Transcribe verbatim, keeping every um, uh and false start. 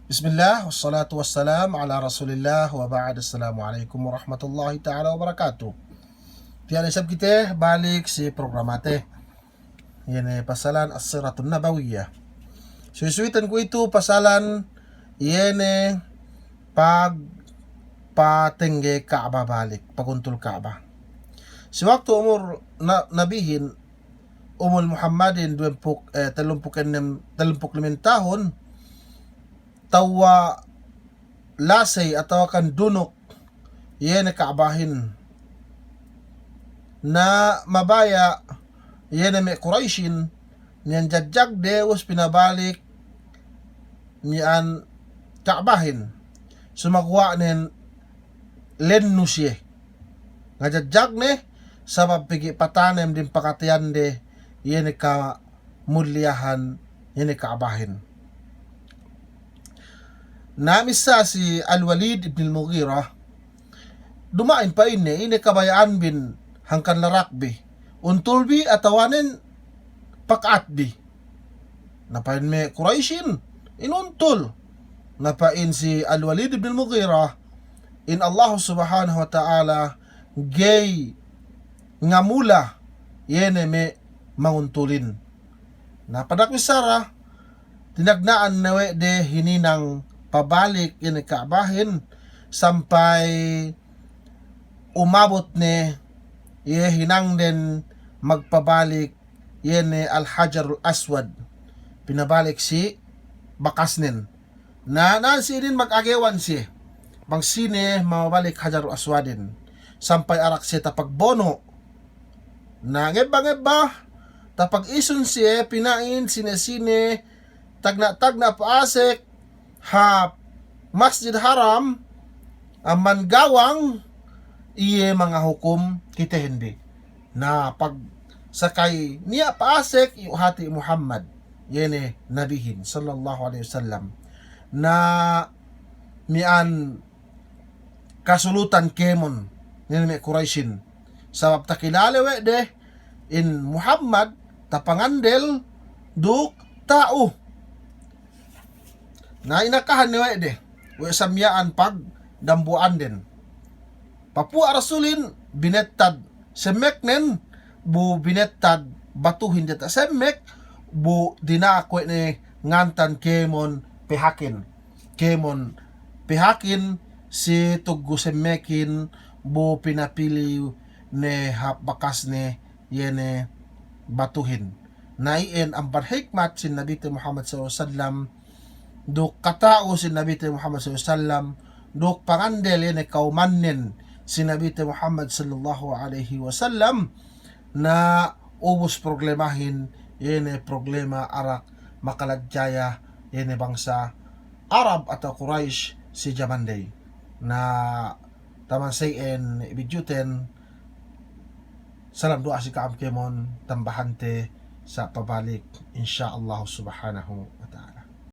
Bismillah, wassalatu wassalam ala Rasulillah, wa ba'd. Assalamu alaikum warahmatullahi ta'ala wabarakatuh. Tiya' ne isab kite balik si programate, iye ne pasalan As-Siratun Nabawiyah. Suwi-suwiten ku itu pasalan iye ne pagpatengge Ka'bah balik, paguntul Ka'bah. Si waktu umur na-, Nabihin, umul Muhammadin duwempū', eh, tellumpū' ennem, tellumpū' limem tahun, tewwa' lasey atawakan dunuk iye ne Ka'bahin. Na mabaya' iye ne me' Kuraysin, niyan jajagde ubus pinabalik miya'an Ka'bahin. Sumaguwa' nen lennu siye. Ngajajag ne, sabab pegge' patanem dem pakateyande iye ne kamuliyahan iye ne Ka'bahin. Na missā si Al-Walid ibn Al-Mughirah, duma'in pa'inne, ine kabaya'anbin hangkan larakbi, untulbi atawanen paka'atbi? Na pa'in me' Kuraysin, inuntul. Na pa'in si Al-Walid ibn Al-Mughirah, in Allahu Subhanahu wa Ta'ala ga'i ngamula iye ne me' manguntulin. Na padak bissara, tinagna'an ne we' de hininang pabalik iye ne Ka'bahin, sampay umabut ne iye hinangden magpabalik iye ne Al-Hajarul Aswad, pinabalik si bakasnen. Na, na si inin mag-agewan siye bang sine mabalik Hajarul Aswadin, sampay arak siye tapagbono'. Na ngebba-ngebba, tapag-isun siye pina'in sine-sine tagna'-tagna' pa'asek hap Masjid Haram amban gawang, iye mangahukum kitehin bi. Na pagsakay niya' pa'asek, iyu' hati' Muhammad, iye ne Nabihin, sallallahu alaihi wasallam. Na miya'an kasulutan kēmon, iye ne me' Kuraysin. Sabab takilale we' de in Muhammad tapangandel duk ta'u. Na inakahan ne we' de, we' sa miya'an pagdambuwa'anden. Papuwa' Rasulin binettad semmeknen, bu binettad batuhin diyata' semmek, bu dina'ak we' ne ngantan kēmon pehakin. Kēmon pehakin si tuggu semmekin, bu pinapili ne hap bakasne, iye ne batuhin. Na iyan amban hikmat sin Nabite Muhammad sallallahu alaihi wasallam, duk kata'u sin Nabite Muhammad sallallahu alaihi wasallam, duk pangandel iye ne kawmannen sin Nabite Muhammad sallallahu alaihi wasallam, na ubus problemahin, iye ne problema arak makaladjaya iye ne bangsa Arab atawa Quraysh si jaman dey. Na taman sa iyan bidjuten, salam du'a si ka'am kēmon, tambahante sa' pabalik, insya Allah subhanahu wa ta'ala.